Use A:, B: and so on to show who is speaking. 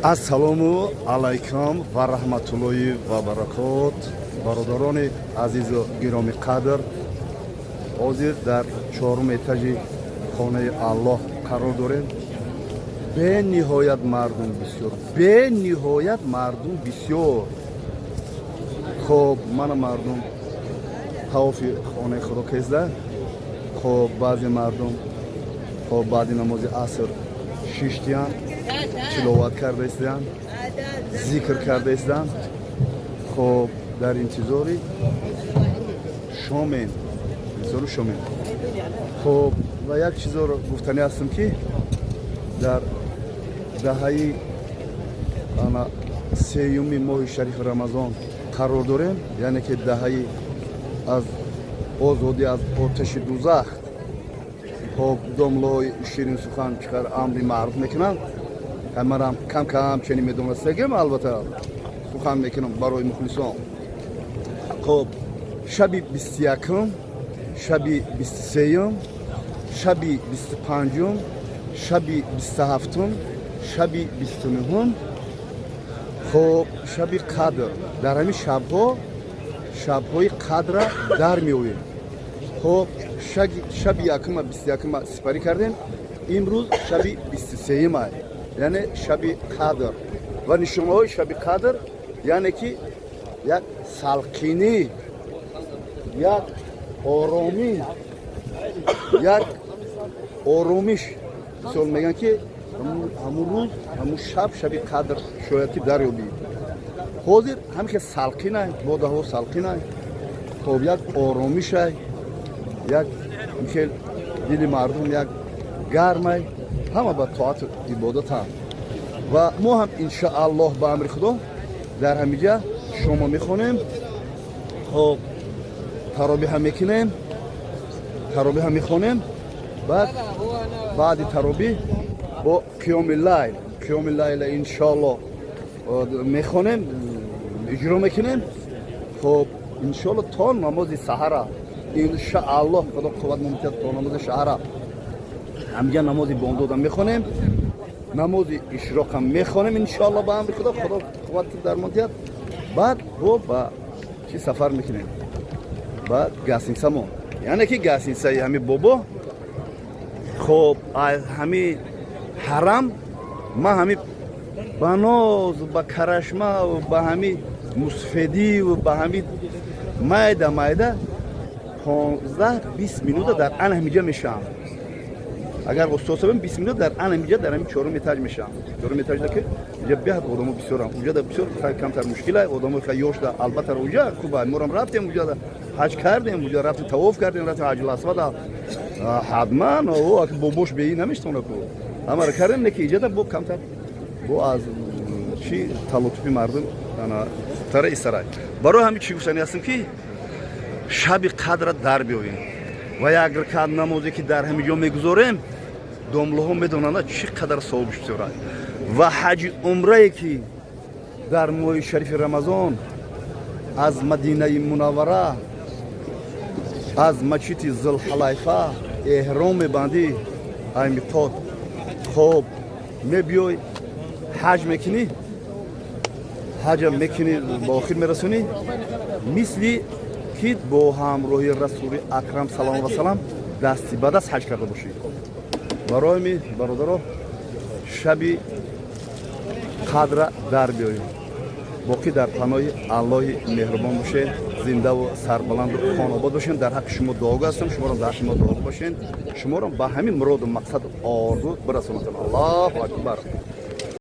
A: Ассалому алайкум ва раҳматуллоҳи ва баракот, бародарони азизу гиромӣ қадр. Ҳозир дар чорум этажи хонаи Аллоҳ қарор дорем. Бениҳоят мардум бисёр, бениҳоят мардум бисёр. Хоб, мана мардум тавофи хонаи Худо кезда. Хоб, баъзе мардум, хоб, баъди намози аср шиштиянд, тиловат карда истанд, зикр карда истанд. Хоб, дар интизори шомен, интизори шомен. Хоб, ва як чизоро гуфтанӣ ҳастам, ки дар даҳаи ана сеюми моҳи шарифи Рамазон қарор дорем, яъне ки даҳаи аз озодӣ аз оташи дузах. Хоб, домлои ширинсухан чӣ қадр амри маъруф мекунанд. Манам кам кам ченин медонастагим, албатта сухан мекунам барои мухлисон. Хоб, шаби 21-ум, шаби 23-юм, шаби 25-ум, шаби 27-ум, шаби 29-ум, хоб, шаби қадр. Дар ҳамин шабҳо шабҳои қадра дар меоем. Хоб, шаби якума, 21-ума сипарӣ кардем, имрӯз шаби 23-юма, яъне шаби қадр. Ва нишонаҳои шаби қадр, яъне ки як салқинӣ, як оромӣ, як оромиш. Мисол, мегӯянд, ки ҳамун рӯз, ҳамун шаб, шаби қадр шояд ки дарёбӣ. Ҳозир ҳамин хел салқинай, бодаҳо салқинай. Хоб, як оромишай, як хел дили мардум як гармай, ҳама ба тоату ибодатанд. Ва мо ҳам, иншааллоҳ, ба амри Худо дар ҳамиҷа шомо мехонем. Хоб, таробиҳа мекунем, таробиҳа мехонем. Баъд, баъди таробиҳ бо қиёми лайл, қиёми лайла, иншоаллоҳ, мехонем, иҷро мекунем. Хоб, иншоаллоҳ, то намози саҳара, иншааллоҳ, Худо қувват мумкин, то намози саҳара ҳамиҷа намози бомдодам мехонем, намози ишроқам мехонем, иншоаллоҳ, ба амри Худо, Худо қувват дармон диҳад. Баъд бо ба чӣ сафар мекунем? Ба гостиницамон, яъне ки гостиницаи ҳами бобо. Хоб, ҳами ҳарам ман ҳами ба ноз, ба карашма, ба ҳами мусфедиву ба ҳами майда майда 15-20 минута дар ан ҳамиҷа мешавам. Агар устод сабем, 20 минут дар ан ҳамиҷа, дар ҳами чорум этаж мешавам. Чорум этажда ки инҷа беҳад одамо бисёрам, уҷада бисёр камтар мушкила, одамо ёшда. Албатта, уҷа хуба, морам рафтем, уҷада ҳаҷ кардем, уҷа рафтем, тавоф кардем, рафтем ҳаҷуласвада. Ҳатман бобош беи намештона ку, ҳамаро кардем. Не ки иҷада бо камтар бо аз чи талотуфи мардум хубтара истарай. Барои ҳамин чӣ гуфтани ҳастем, ки шаби қадра дар биёем ва як ракат намозе ки дар ҳамин ҷо мегузорем, домлаҳо медонанд, чӣ қадар савобиш бисёрад. Ва ҳаҷи умрае ки дар моҳи шарифи Рамазон аз Мадинаи Мунаввара, аз масҷиди Зулҳалайфа эҳром мебандӣ, ай миқот, хоб, мебиёй, ҳаҷ мекунӣ, ҳаҷа мекунӣ, ба охир мерасонӣ, мисли ки бо ҳамроҳи Расули Акрам саллаллоҳу алайҳи васалам дасти ба даст ҳаҷ карда бошӣ. Барои ми, бародаро, шаби қадра дар биёем. Боқӣ дар паноҳи Аллоҳи меҳрубон бошед, зиндаву сарбаланду хонобод бошед. Дар ҳаққи шумо дуого ҳастам, шуморо дар ҳаққи мо дуого бошед, шуморо ба ҳамин муроду мақсаду орзу бирасонатон. Аллоҳу акбар.